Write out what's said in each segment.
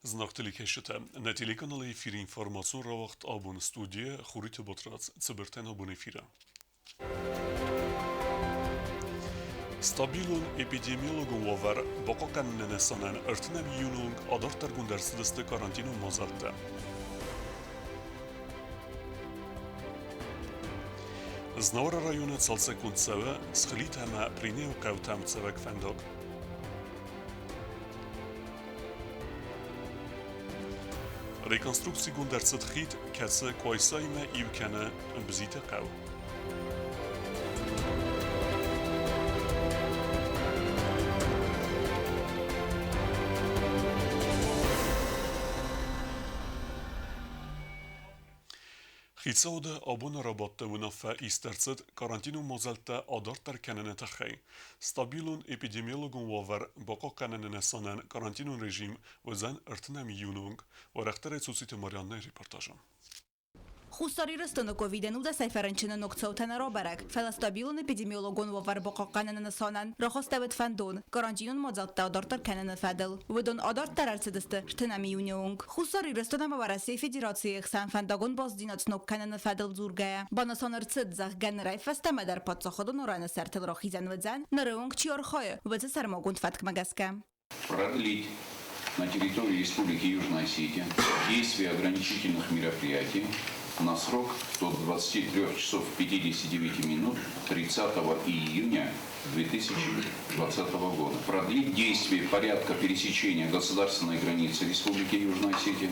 Зынаргъ телекӕсджытӕ, нӕ телеканалы эфиры информацион рауагъд абоны студийӕ Хуриты Батрадз цыбыртӕн абон эфиры. Стабилон эпидемиологон уавӕр бахъахъхъӕныны нысанӕн ӕртынӕм июны онг адарддӕргонд ӕрцыдысты карантинон мадзӕлттӕ. Знауыры районы цалцӕггонд цӕуы Схлит ӕмӕ Принеуы хъӕутӕм цӕуӕг фӕндаг. Реконструкцигонд ӕрцыд хид, кӕцы Къуайсаимӕ иу кӕны Бзиты хъӕу. Хицауады абоны рабадты уынаффӕ ист ӕрцыд карантинон мадзӕлттӕ адарддӕр кӕныны тыххӕй. Стабилон эпидемиологон уавӕр бахъахъхъӕныны нысанӕн карантинон режим уыдзӕн ӕртынӕм июны онг, уӕрӕхдӕрӕй Цуциты Марианнӕйы репортажы. Хуссар Ирыстоны ковидӕн удӕсӕй фӕрынчыны ног цаутӕ нӕ рабӕрӕг, фӕлӕ стабилон эпидемиологон уавӕр бахъахъхъӕныны нысанӕн рахастӕуыд фӕндон карантинон мадзӕлттӕ адарддӕр кӕныны фӕдыл. Уыдон адарддӕр ӕрцыдысты ӕртынӕм июны онг. Хуссар Ирыстон ӕмӕ Уӕрӕсейы Федерацийы ӕхсӕн фӕндагон бастдзинад сног кӕныны фӕдыл дзургӕйӕ, банысан ӕрцыд, зӕгъгӕ, нырӕй фӕстӕмӕ дӕр паддзахадон арӕны сӕртыл рахизӕн уыдзӕн, ныры онг чи архайы, уыцы сӕрмагонд фӕткмӕ гӕсгӕ. Продлить на территории Республики Южная Осетия действие ограничительных мероприятий на срок до 23 часов 59 минут 30 июня 2020 года. Продлить действие порядка пересечения государственной границы Республики Южная Осетия,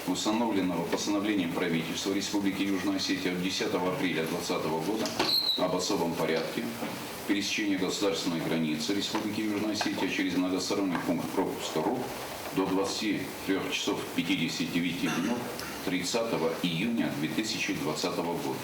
установленного постановлением правительства Республики Южная Осетия от 10 апреля 2020 года об особом порядке пересечения государственной границы Республики Южная Осетия через многосторонний пункт пропуска РУП до 23 часов 59 минут 30 июня 2020 года.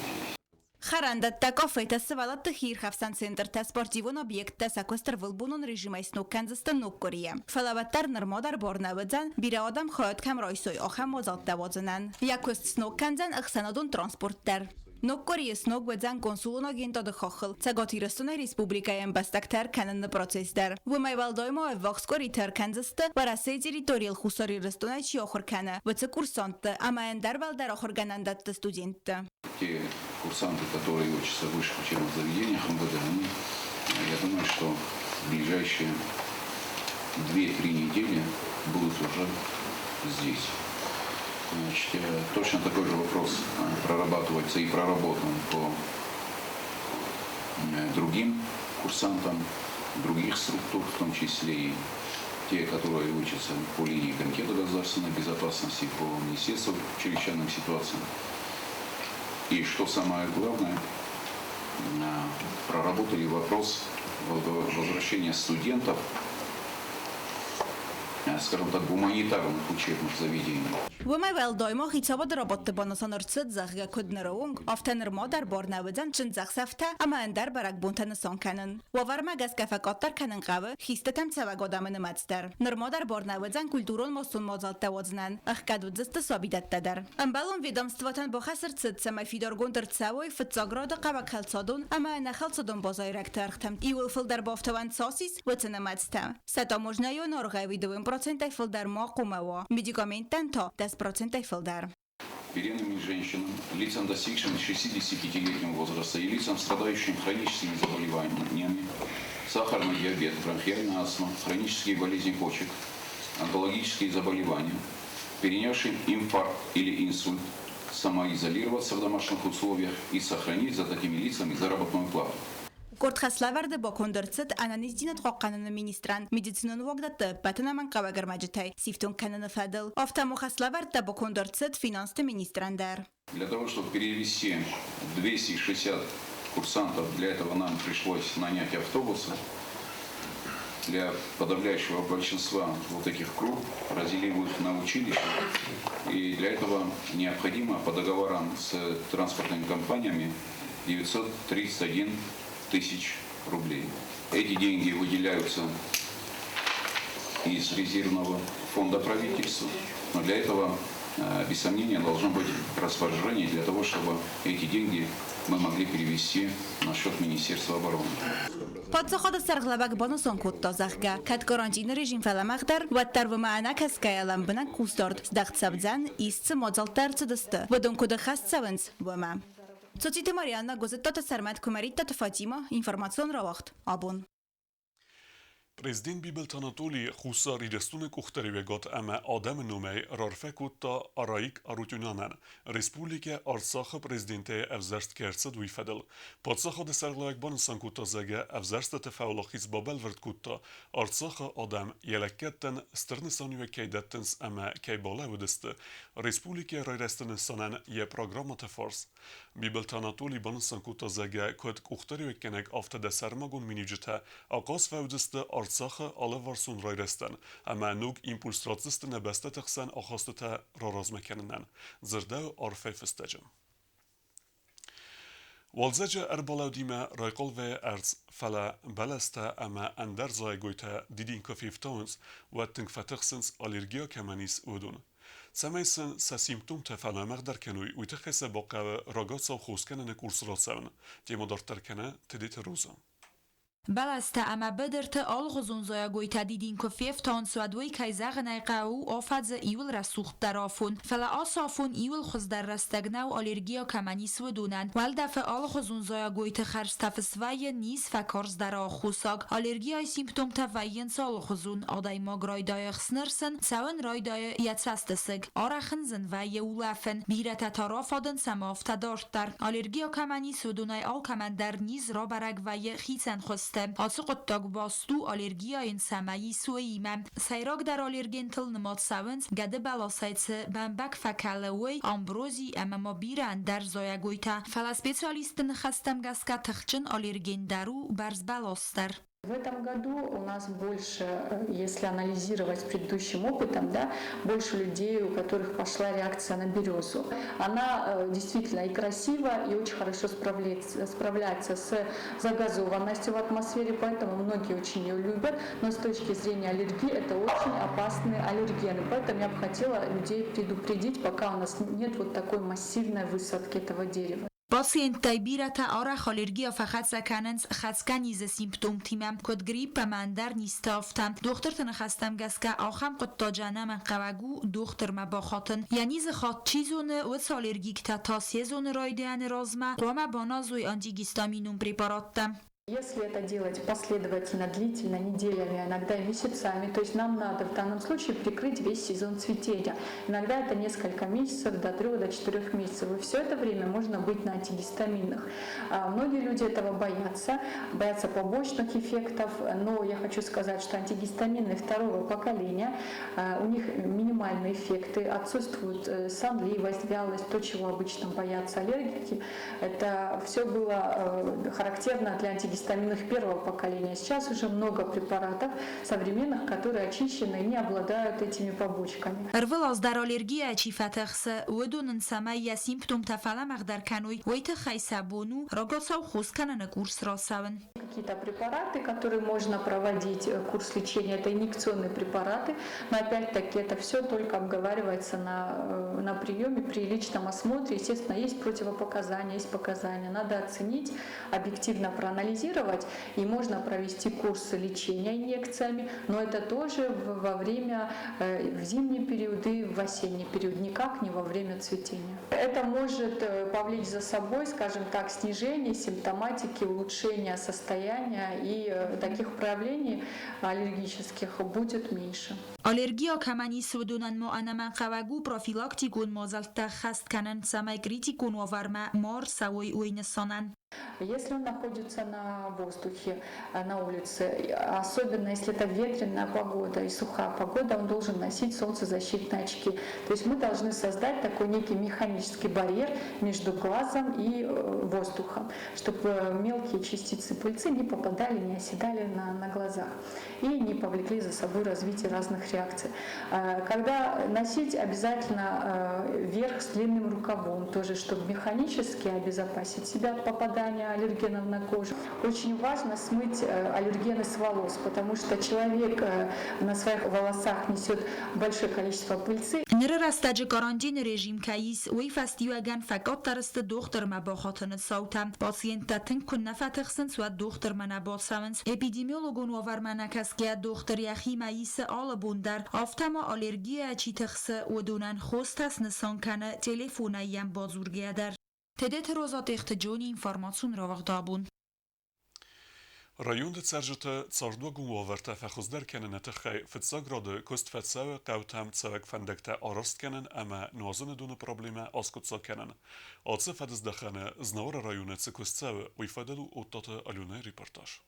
Хӕрӕндӕттӕ, кафетӕ, сывӕллӕтты хиирхӕфсӕн центртӕ, спортивон объекттӕ сӕ куыст ӕрвылбонон режимӕй сног кӕндзысты ног къуырийӕ. Фӕлӕ уӕддӕр нырма дӕр бар нӕ уыдзӕн, бирӕ адӕм хайад кӕм райсой, ахӕм мадзӕлттӕ уадзынӕн. Йӕ куыст сног кӕндзӕн ӕхсӕнадон транспорт дӕр. Ног къуырийы сног уыдзӕн консулон агентады хаххыл Цӕгат Ирыстоны республикӕйы ӕмбӕстӕгтӕ ӕркӕныны процесс дӕр. Уымӕй уӕлдай ма ӕввахс къуыриты ӕркӕндзысты, Уӕрӕсейы территорийыл Хуссар Ирыстонӕй чи ахуыр кӕны, уыцы курсантты ӕмӕ ӕндӕр уӕлдӕр ахуыргӕнӕндӕтты студентты. Те курсанты, которые учатся в высших учебных заведениях МВД, они, я думаю, что в ближайшие 2-3 недели будут уже здесь. Значит, точно такой же вопрос прорабатывается и проработан по другим курсантам других структур, в том числе и те, которые учатся по линии Комитета государственной безопасности, по Министерству чрезвычайным ситуациям. И что самое главное, проработали вопрос возвращения студентов, скажем так, гуманитарных учебных заведений. Уымӕй уӕлдай ма хицауады рабадты банысан ӕрцыд, зӕгъгӕ, куыд ныры онг, афтӕ нырма дӕр бар нӕ уыдзӕн чындзӕхсӕвтӕ ӕмӕ ӕндӕр бӕрӕгбонтӕ нысан кӕнын. Уавӕрмӕ гӕсгӕ фӕкъаддӕр кӕнын хъӕуы хистытӕм цӕуӕг адӕмы нымӕц дӕр. Нырма дӕр бар нӕ уыдзӕн культурон-массон мадзӕлттӕ уадзынӕн, ӕхгӕд уыдзысты сабидӕттӕ дӕр. Ӕмбӕлон ведомствотӕн бахӕс ӕрцыд, цӕмӕй фидаргонд ӕрцӕуой фыццаг рады хъӕуӕг хӕлцадон ӕмӕ ӕнӕхӕлцадон базайрӕгты ӕргътӕм иууыл фылдӕр бафтауӕн цас ис, уыцы нымӕцтӕ. Сӕ таможнӕйон аргъӕй дыууын процентӕй фылдӕр ма хъуамӕ уа, медикаменттӕн та дӕс процентӕй фылдӕр. Беременным женщинам, лицам, достигшим 65-летнего возраста и лицам, страдающим хроническими заболеваниями, сахарный диабет, бронхиальная астма, хронические болезни почек, онкологические заболевания, перенесшим инфаркт или инсульт, самоизолироваться в домашних условиях и сохранить за такими лицами заработную плату. Къорд хӕслӕвӕрды баконд ӕрцыд ӕнӕниздзинад хъахъхъӕныны министрӕн медицинон уагдӕтты ӕппӕт ӕнӕмӕнгхъӕуӕг ӕрмӕджытӕй сифтонг кӕныны фӕдыл. Афтӕ ма хӕслӕвӕрдтӕ баконд ӕрцыд финансты министрӕн дӕр. Для того, чтобы перевести 260 курсантов, для этого нам пришлось нанять автобусы. Для подавляющего большинства вот этих групп, разделив их на училища. И для этого необходимо по договорам с транспортными компаниями 931 тысяч рублей. Эти деньги выделяются из резервного фонда правительства, но для этого, без сомнения, должно быть распоряжение для того, чтобы эти деньги мы могли перевести на счет Министерства обороны. Паддзахады сӕргълӕууӕг банысан кодта, зӕгъгӕ, кӕд карантины режим фӕлӕмӕгъдӕр, уӕддӕр уымӕ ӕнӕкӕсгӕйӕ лӕмбынӕг хъусдард здӕхт цӕудзӕн, ист цы мадзӕлттӕ ӕрцыдысты, уыдон куыд ӕххӕст цӕуынц, уымӕ. Цоциты Марианна, Гуызыдтаты Сӕрмӕт, Куымӕридтаты Фатимӕ, информацион рауагъд «Абон». Президент Бибылты Анатоли Хуссар Ирыстоны къухдариуӕгад ӕмӕ адӕмы номӕй раарфӕ кодта Араик Арутюнянӕн, Республикӕ Арцахы президентӕй ӕвзӕрст кӕй ӕрцыд, уый фӕдыл. Паддзахады сӕргълӕууӕг банысан кодта, зӕгъгӕ, ӕвзӕрстыты фӕуӕлахиз бабӕлвырд кодта, Арцахы адӕм йӕ лӕггӕдтӕн стыр нысаниуӕг кӕй дӕттынц ӕмӕ кӕй балӕууыдысты республикӕйы райрӕзты нысанӕн йӕ программӕты фарс. Бибылты Анатоли банысан кодта, зӕгъгӕ, куыд къухдариуӕггӕнӕг, афтӕ дӕ сӕрмагонд миниуджытӕ ахъаз фӕуыдзысты Арцахы алыварсон райрӕзтӕн ӕмӕ ног импульс ратдзысты нӕ бӕстӕты хсӕн ахастытӕ раразмӕ кӕнынӕн, дзырдӕуы арфӕйы фыстӕджы. Уалдзӕджы ӕрбалӕудимӕ райхъал вӕййы ӕрдз, фӕлӕ бӕлӕстӕ ӕмӕ ӕндӕр зайӕгойтӕ дидин куы фефтауынц, уӕд тынг фӕтыхсынц, аллергия кӕмӕн ис, уыдон. Цӕмӕй сын сӕ симптомтӕ фӕлӕмӕгъдӕр кӕной, уый тыххӕй сӕ бахъӕуы рагацау хоскӕныны курс рацӕуын. Тема дарддӕр кӕны Тедеты Роза. Бӕлӕстӕ ӕмӕ быдырты алыгъуызон зайӕгойтӕ дидин куы фефтауынц, уӕд уый, кӕй зӕгъын ӕй хъӕуы, у афӕдзы иуыл рӕсугъддӕр афон. Фӕлӕ ацы афон иуыл хуыздӕр рӕстӕг нӕу аллергия кӕмӕн ис, уыдонӕн. Уӕлдӕфы алыгъуызон зайӕгойты хӕрзтӕ фысвӕййы низ фӕкарздӕры аххосаг. Аллергияйы симптомтӕ вӕййынц алыгъуызон. Адӕймаг райдайы ӕхснырсын, цӕуын райдайы йӕ цӕстысыг, арӕх ын зын вӕййы улӕфын. Бирӕтӕ та рафадынц ӕмӕ афтӕ дарддӕр. Аллергия кӕмӕн ис, уыдонӕй алкӕмӕн дӕр низ рабӕрӕг вӕййы хицӕн хуызты. Ацы хъуыддаг баст у, аллергия йын цӕмӕй ис, уыимӕ. Сӕйрагдӕр аллергентыл нымад цӕуынц, гӕдыбӕласӕй цы бӕмбӕг фӕкӕлы, уый, амбрози ӕмӕ ма бирӕ ӕндӕр зайӕгойтӕ. Фӕлӕ специалистты ныхӕстӕм гӕсгӕ тыхджын аллерген дӕр у бӕрзбӕлас дӕр. В этом году у нас больше, если анализировать с предыдущим опытом, да, больше людей, у которых пошла реакция на березу. Она действительно и красива, и очень хорошо справляется с загазованностью в атмосфере, поэтому многие очень ее любят. Но с точки зрения аллергии это очень опасные аллергены. Поэтому я бы хотела людей предупредить, пока у нас нет вот такой массивной высадки этого дерева. Пациенттӕй бирӕтӕ арӕх аллергийӕ фӕхӕццӕ кӕнынц хӕцгӕ низы симптомтимӕ, куыд грипп ӕмӕ ӕндӕр низтӕ, афтӕ. Дохтырты ныхӕстӕм гӕсгӕ ахӕм хъуыддаджы ӕнӕмӕнгхъӕуӕг у дохтырмӕ бахатын. Йӕ низы хатт чи зоны, уыцы аллергиктӕ та сезоны райдайӕны размӕ хъуамӕ баназой антигистаминон препараттӕ. Если это делать последовательно, длительно, неделями, а иногда и месяцами, то есть нам надо в данном случае прикрыть весь сезон цветения. Иногда это несколько месяцев, до 3, до 4 месяцев. И все это время можно быть на антигистаминных. Многие люди этого боятся, боятся побочных эффектов, но я хочу сказать, что антигистамины второго поколения, у них минимальные эффекты, отсутствует сонливость, вялость, то, чего обычно боятся аллергики. Это все было характерно для антигистаминов первого поколения. Сейчас уже много препаратов современных, которые очищены и не обладают этими побочками. Ӕрвылаз дӕр аллергийӕ чи фӕтыхсы, уыдон ын цӕмӕй йӕ симптомтӕ фӕлӕмӕгъдӕр кӕной, уый тыххӕй сӕ бон у рагацау хос кӕныны курс рацӕуын. Какие-то препараты, которые можно проводить курс лечения, это инъекционные препараты, но опять-таки это все только обговаривается на приеме, при личном осмотре. Естественно, есть противопоказания, есть показания. Надо оценить, объективно проанализировать, и можно провести курс лечения инъекциями, но это тоже во время, в зимний период и в осенний период, никак не во время цветения. Это может повлечь за собой, скажем так, снижение симптоматики, улучшение состояния, и таких проявлений аллергических будет меньше. Аллергия кӕмӕн ис, уыдонӕн ма ӕнӕмӕнгхъӕуӕг у профилактикон мадзӕлттӕ ӕххӕст кӕнын, цӕмӕй критикон уавӕрмӕ ма ӕрцӕуой, уый нысанӕн. Если он находится на воздухе, на улице, особенно если это ветреная погода и сухая погода, он должен носить солнцезащитные очки. То есть мы должны создать такой некий механический барьер между глазом и воздухом, чтобы мелкие частицы пыльцы не попадали, не оседали на глазах и не повлекли за собой развитие разных реакций. Когда носить обязательно верх с длинным рукавом, тоже чтобы механически обезопасить себя от попадания аллергенов на кожу. Очень важно смыть аллергены с волос, потому что человек на своих волосах несет большое количество пыльцы. Ныры рӕстӕджы карантины режим кӕй ис, уый фӕстиуӕгӕн фӕкъаддӕр сты дохтырмӕ бахатыны цаутӕ. Пациенттӕ тынг куыннӕ фӕтыхсынц, уӕд дохтырмӕ нӕ бацӕуынц. Эпидемиологон уавӕрмӕ нӕ кӕсгӕйӕ дохтыр йӕхимӕ исы алы бон дӕр. Афтӕ ма аллергийӕ чи тыхсы, уыдонӕн хостӕ снысан кӕны телефонӕй йӕм бадзургӕйӕ дӕр. Тедеты Роза Тъехты Джони информацион рауагъд абон. Районты цӕрджыты цардуагон уавӕртӕ фӕхуыздӕр кӕныны тыххӕй фыццаг рады куыст фӕцӕуы хъӕутӕм цӕуӕг фӕндӕгтӕ араст кӕнын ӕмӕ нуазыны доны проблемӕ аскъуыддзаг кӕнын. Ацы фӕдыздӕхӕны Знауыры районы цы куыст цӕуы, уый фӕдыл у Оттаты Аленӕйы репортаж.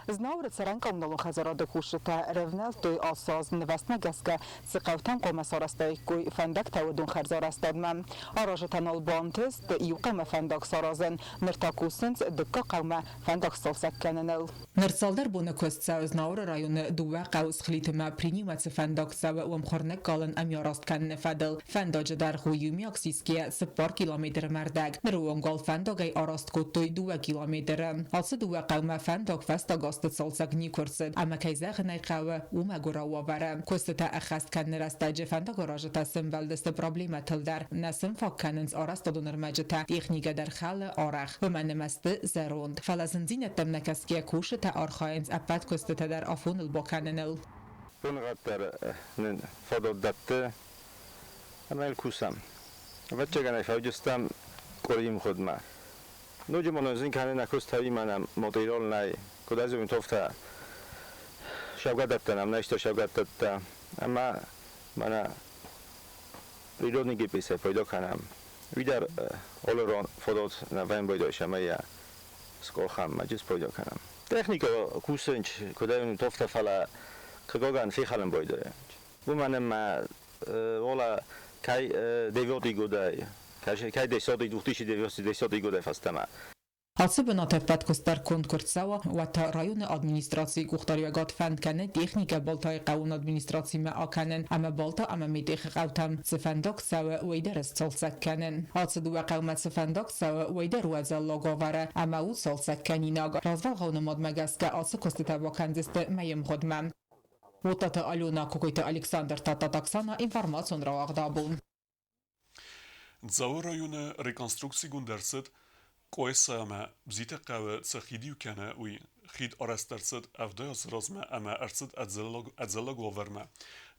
Знауыры цӕрӕн коммуналон хӕдзарады кусджытӕ рӕвнӕлдтой ацы аз нывӕстмӕ гӕсгӕ цы хъӕутӕм хъуамӕ сарӕзтаиккой фӕндӕгтӕ, уыдон хӕрзарӕзтадмӕ. Аразджытӕ нал бантыст иу хъӕумӕ фӕндаг саразын, ныр та кусынц дыккаг хъӕумӕ фӕндаг сцалцӕг кӕныныл. Ныр цалдӕр боны куыст цӕуы Знауыры районы дыууӕ хъӕу Схлиты ӕмӕ Принимӕ цы фӕндаг цӕуы, уым хуырныг калын ӕмиараст кӕныны фӕдыл. Фӕндаджы дӕргъ у иумиаг сисгӕ 4 километры мӕрдӕг. Ныры онг уал фӕндагӕй араст кодтой 2 километры. Ацы дыууӕ хъӕумӕ фӕндаг фӕстаг азты цалцӕг никуы рцыд ӕмӕ, кӕй зӕгъын ӕй хъӕуы, у мӕгуырау уавӕры. Куыстытӕ ӕххӕст кӕныны рӕстӕджы фӕндагаразджытӕ сӕмбӕлдысты проблемӕтыл дӕр. Нӕ сын фаг кӕнынц арӕзтадон ӕрмӕджытӕ, техникӕ дӕр хӕлы арӕх. Уымӕн ӕмӕ сты зӕронд. Фӕлӕ зындзинӕдтӕм нӕ кӕсгӕйӕ кусджытӕ архайынц ӕппӕт куыстытӕ дӕр афоныл бакӕныныл. Боныгъӕд дӕр нын фадат дӕтты ӕмӕ йыл кусӕм. Ӕвӕццӕгӕн ӕй фӕуыдыстӕм къуырийы мгъуыдмӕ. Ноджы ма нын зын кӕны нӕ куыст ӕви мӕнӕ материал нӕй. Куыд ӕз уынтофтӕ саугӕдӕттӕ нӕм нӕ исты саугӕдӕттӕ ӕмӕ мӕнӕ природный гипписӕй пайда кӕнӕм. Уый дӕр олерон фадат нӕ вӕййы ӕмӕ йӕ скъохӕм ма спайда кӕнӕм. Техникӕ кусынч, куыд ӕй уынтофтӕ, фӕлӕ хъыгагӕн фехӕлын байдайы. Уымӕн ӕмӕ Ола кӕй девятый годӕй, кӕй десятый, 2010 годӕй фӕстӕмӕ. Ацы бынаты ӕппӕт куыст дӕр конд куы рцӕуа, уӕд та районы администрацийы къухдариуӕгад фӕнд кӕны техникӕ Балтайы хъӕуон администрацимӕ акӕнын ӕмӕ Балта ӕмӕ Метехы хъӕутӕм цы фӕндаг цӕуы, уый дӕр сцалцӕг кӕнын. Ацы дыууӕ хъӕумӕ цы фӕндаг цӕуы, уый дӕр у ӕдзӕллаг уавӕры ӕмӕ у цалцӕг кӕнинаг. Развӕлгъау нымадмӕ гӕсгӕ ацы куыстытӕ бакӕндзысты мӕйы мгъуыдмӕ. Уотаты Алена, Кокойты Александр, Тадтаты Оксана, информацион рауагъд абон. Дзауы районы реконструкцигонд ӕрцыд Къуайса ӕмӕ Бзиты хъӕуы цы хид иу кӕны, уый. Хид арӕзт ӕрцыд 70 азы размӕ ӕмӕ ӕрцыд ӕдзӕллаг уавӕрмӕ.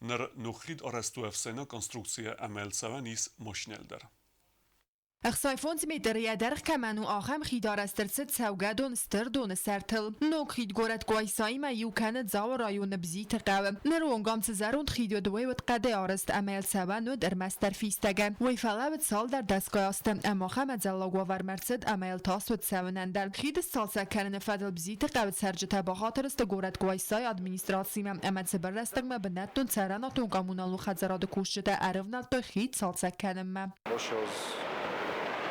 Ныр ног хид арӕзт у ӕфсӕйнаг конструкцийӕ ӕмӕ йыл цӕуӕн ис машинӕйыл дӕр. 65 метры йӕ дӕргъ кӕмӕн у, ахӕм хид арӕзт ӕрцыд цӕугӕдон Стырдоны сӕртыл. Ног хид горӕт Къуайсаимӕ иу кӕны Дзауы районы Бзиты хъӕуы. Ныры онг ам цы зӕронд хид уыд, уый уыд хъӕдӕй арӕзт ӕмӕ йыл цӕуӕн уыд ӕрмӕстдӕр фистӕгӕй. Уый фӕлӕууыд цалдӕр дӕсгай азты ӕмӕ ахӕм ӕдзӕллаг уавӕрмӕ ӕрцыд ӕмӕ йыл тас уыд цӕуынӕн дӕр. Хиды сцалцӕг кӕныны фӕдыл Бзиты хъӕуы цӕрджытӕ бахатыр сты горӕт Къуайсайы администрацимӕ ӕмӕ цыбыр рӕстӕгмӕ бынӕттон цӕрӕнуатон-коммуналон хӕдзарады кусджытӕ ӕрывнӕлдтой хид цалцӕг кӕнынмӕ. Ошоз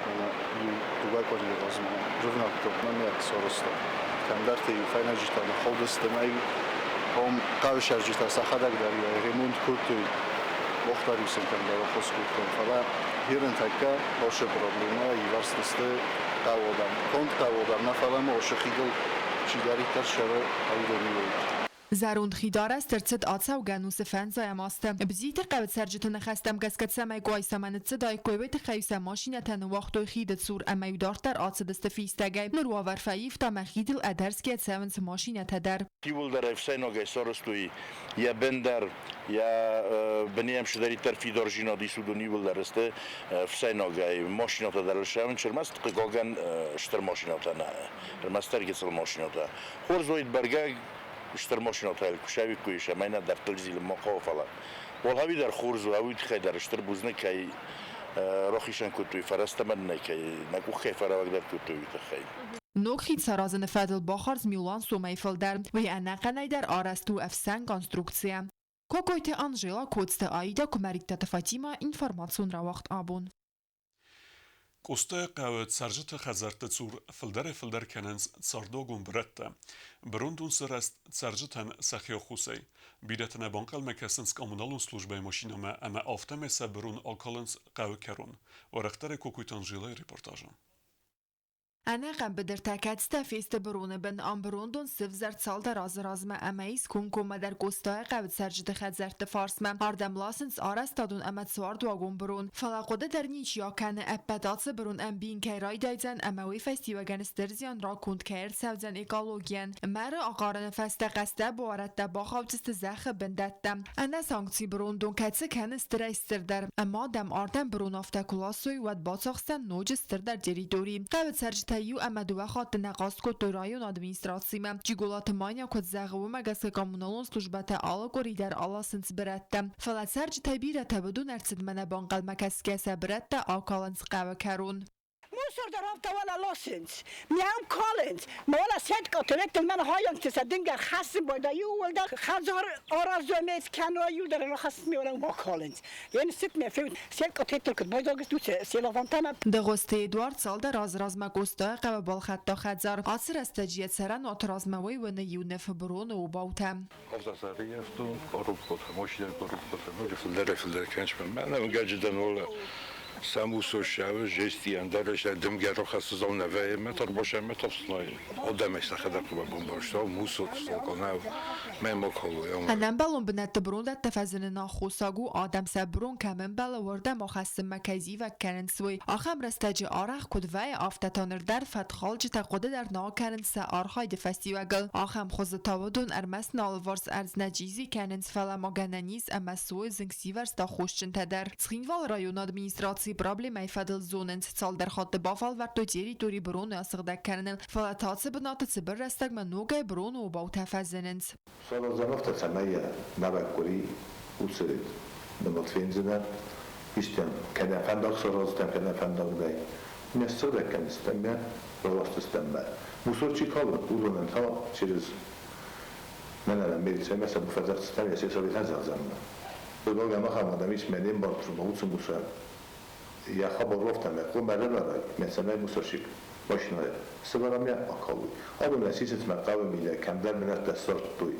иу дыууӕ къуырийы размӕ рывнӕлдтон мӕ сарӕзта. Кӕмдӕрты фӕйнӕджытӕ ныххаудысты ӕмӕ ом хъӕуы сӕрджытӕ сӕхӕдӕг дӕр йӕ ремонт кодтой. Мах дӕр-иу сын кӕмдӕр ӕххуыс кодтам. Фӕлӕ херын тӕккӕ оши проблемӕ иварстысты хъӕуы адӕм. Конд хъӕуы адӕм нӕ, фӕлӕ ма оши хидыл чидӕриддӕр сӕры аудӕн иуӕй. Зӕронд хид арӕзт ӕрцыд ацӕугӕ ӕнусы фӕндзайӕм азты. Бзиты хъӕуы цӕрджыты ныхӕстӕм гӕсгӕ цӕмӕй Къуайсамӕ ныццыдаиккой, уый тыххӕй сӕ машинӕтӕ ныууагътой хиды цур ӕмӕ-иу дарддӕр ацыдысты фистӕгӕй. Ныр уавӕр фӕивта ӕмӕ хидыл ӕдӕрсгӕ цӕуынц машинӕтӕ дӕр. Иууылдӕр ӕфсӕйнагӕй сарӕзтой йӕ бындӕр, йӕ бынӕм цыдӕриддӕр фидарзинад ис, уыдон иууылдӕр сты ӕфсӕйнагӕй. Машинӕтӕ дӕр ссӕуынц, ӕрмӕст хъыгагӕн стыр машинӕтӕ нӕ, ӕрмӕстдӕр гыццыл машинӕтӕ. Хорз уаид бӕргӕ стыр машинӕтӕ куы сӕвиккой ис ӕмӕ нӕ дӕрдтыл зилын ма хъӕуы, фӕлӕ уӕлхӕви дӕр хорз у, уый тыххӕй дӕр стыр бузныг кӕй рахицӕн кодтой, фӕрӕзтӕ мӕн нӕ кӕй нӕ къух кӕй фӕрӕуӕгдӕр кодтой, уый тыххӕй. Ног хид саразыны фӕдыл бахардз милуан сомӕй фылдӕр. Уый ӕнӕхъӕнӕй дӕр арӕзт у ӕфсӕн конструкцийӕ. Кокойты Анжела, Коцты Аидӕ, Куымӕридтаты Фатимӕ, информацион рауагъд абон. Къостайы хъӕуы цӕрджыты хӕдзӕртты цур фылдӕрӕй-фылдӕр кӕнынц цардуагон бырӕттӕ. Бырондон сырӕзт цӕрджытӕн сӕхи ӕххуысӕй. Бирӕтӕ нӕ банхъӕлмӕ кӕсынц коммуналон службӕйы машинӕмӕ ӕмӕ афтӕмӕй сӕ бырон акалынц хъӕуы кӕрон. Уӕрӕхдӕрӕй Кокойты Анжелӕйы репортажы. Ӕнӕхъӕн быдыртӕ, кӕцытӕ фесты быроны бын, ам бырондон сывзӕрд цалдӕр азы размӕ ӕмӕ ис комкоммӕдӕр Къостайы хъӕуы цӕрджыты хӕдзӕртты фарсмӕ. Ардӕм ласынц арӕзтадон ӕмӕ цуардуагон бырон. Фӕлӕ хъуыды дӕр ничи акӕны, ӕппӕт ацы бырон ӕмбийын кӕй райдайдзӕн ӕмӕ уый фӕстиуӕгӕн стыр зиан раконд кӕй ӕрцӕудзӕн экологийӕн. Мӕры ахъарыны фӕстӕ хъӕстӕ буарадтӕ бахаудзысты зӕххы бындӕттӕм. Ӕнӕ санкци бырондон кӕцы кӕны стырӕй-стырдӕр, ӕмӕ адӕм ардӕм бырон афтӕ куы ласой, уӕд бацахсдзӕн ноджы стырдӕр территори. Хъӕуы цӕрджытӕ иу ӕмӕ дыууӕ хатты нӕ хъаст кодтой районы администрацимӕ. Джиголаты Маня куыд зӕгъы, уымӕ гӕсгӕ коммуналон службӕтӕ алы къуыри дӕр аласынц бырӕттӕ. Фӕлӕ цӕрджытӕй бирӕтӕ уыдон ӕрцыдмӕ нӕ банхъӕлмӕ кӕсгӕ сӕ бырӕттӕ акалынц хъӕуы кӕрон. Мусор равтавала лосынц, Миам калынц, Мала сетка төреттен мен хайонтса дингер хассын бойда юулдар хазар аразомет кано юлдар рахасми оран бакалынц. Ен сит ме феу сетка теттел бойда гстуце селавантана. Дыгъуызты Эдуард цалдӕр азы размӕ Къостайы хъӕуы балхӕдта хӕдзар. Ацы рӕстӕджы йӕ цӕрӕнуаты размӕ уый уыны иу ныв быроны обаутӕ. Ӕвзӕрӕййӕфтон къорупкотӕ, мошинӕ къорупкотӕ, ноджы фылдӕрӕй-фылдӕр кӕныс мӕ. Мӕнӕ уынгӕджы дӕн уола самусощавы, жести ӕндӕр дымгӕ рохӕсызау нӕ вӕййы, мӕ торбосӕ мӕ торснай. Одӕмӕй сӕхӕдӕг куы бамбӕрста, мусор столконав, мӕ моколу. Ӕнӕмбӕлон бынӕтты бырондӕттӕ фӕзыныны аххосаг у, адӕм сӕ бырон кӕм ӕмбӕлы, уырдӕм ахӕссынмӕ кӕй зивӕг кӕнынц, уый. Ахӕм рӕстӕджы арӕх куыд вӕййы, афтӕ та ныр дӕр фӕткхалджытӕ хъуыды дӕр нал кӕнынц сӕ архайды фӕстиуӕгыл. Ахӕм хуызы та уыдон ӕрмӕст нӕ алыварс ӕрдз нӕ чъизи кӕнынц, фӕлӕ ма гӕнӕн ис ӕмӕ суой зынгсивӕрзт аххосджынтӕ дӕр. Цхинвалы районы администрацийы проблемӕйы фӕдыл зонынц, цалдӕр хатты бафӕлвӕрдтой территори быроны асыгъдӕг кӕныныл, фӕлӕ та ацы бынаты цыбыр рӕстӕгмӕ ногӕй быроны обаутӕ фӕзынынц. Сараздзӕн афтӕ, цӕмӕй йӕ нарӕг къуыри уыцы нымӕт фендзынӕ, истӕм кӕнӕ фӕндаг сараздзыстӕм, кӕнӕ фӕндаг нӕй. Не сцӕрдӕг кӕндзыстӕм мӕ, раласдзыстӕм мӕ. Мусор чи калы, уыдонӕн та через мӕнӕ милицӕмӕ сӕ бафӕдзӕхсдзыстӕм, йӕ сельсоветӕн зӕгъдзӕн. Хъыгагӕн ахӕм адӕм ис, мӕ не мбардзон, уыцы мусор йӕ хабар уафта мӕ къумӕ лӕвӕрӕг, мӕ цӕмӕй мусорщик машинӕйы сывӕрӕм йӕ акалой. Абон нӕ сисынц мӕ хъӕуы мидӕг, кӕмдӕр бынӕттӕ ссардтой.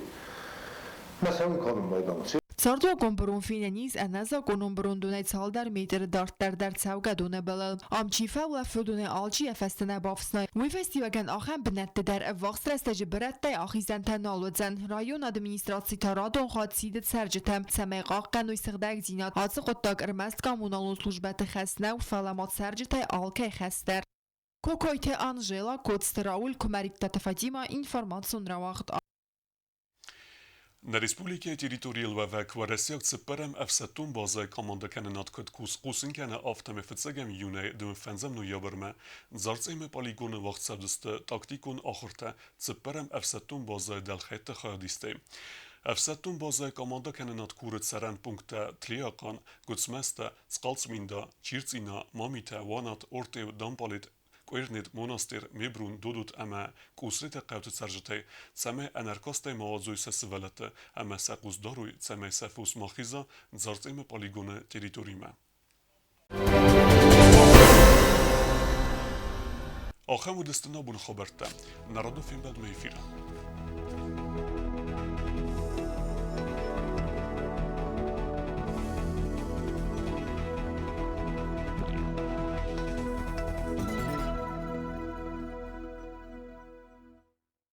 Мӕ цӕуын калын байдам. Цардуагон бырон фенӕн ис ӕнӕзакъонон бырондонӕй цалдӕр метры дарддӕр дӕр цӕугӕдоны былыл. Ам чи фӕулӕфы, уыдонӕй алчи йӕ фӕстӕ нӕ бафснайы. Уый фӕстиуӕгӕн ахӕм бынӕтты дӕр ӕввахс рӕстӕджы бырӕттӕй ахизӕнтӕ нал уыдзӕн. Районы администраци та радон хатт сиды цӕрджытӕм, цӕмӕй хъахъхъӕной сыгъдӕгдзинад. Ацы хъуыддаг ӕрмӕст коммуналон службӕты хӕс нӕу, фӕлӕ ма цӕрджытӕй алкӕй хӕс дӕр. Кокойты Анжела, Коцты Рауль, Куымӕридтаты Фатимӕ, информацион рауагъд. Нӕ республикӕйы территорийыл уӕвӕг уӕрӕсейаг цыппӕрӕм ӕфсӕддон базӕйы командӕкӕнынад куыд хъусын кӕны, афтӕмӕй фыццӕгӕм июнӕй 25 ноябрмӕ Дзарцъемы полигоны уагъд цӕудзысты тактикон ахуыртӕ цыппӕрӕм ӕфсӕддон базӕйы дӕлхӕйтты хайадистӕй. Ӕфсӕддон базӕйы командӕкӕнынад куры цӕрӕн пункттӕ Тлиахъан, Гуыцмӕзтӕ, Цхъалцминда, Чирцъина, Мамитӕ, Уанат, Ортъеу, Дампалет, Къуернет, Монастъер, Мебрун, Додут ӕмӕ Къусреты хъӕуты цӕрджытӕй, цӕмӕй ӕнӕркастӕй ма уадзой сӕ сывӕллӕтты ӕмӕ сӕ хъус дарой, цӕмӕй сӕ фос ма хиза Дзарцъемы полигоны территоримӕ. Ахӕм уыдысты нӕ боны хабӕрттӕ. Народон фембӕлдмӕ эфиры.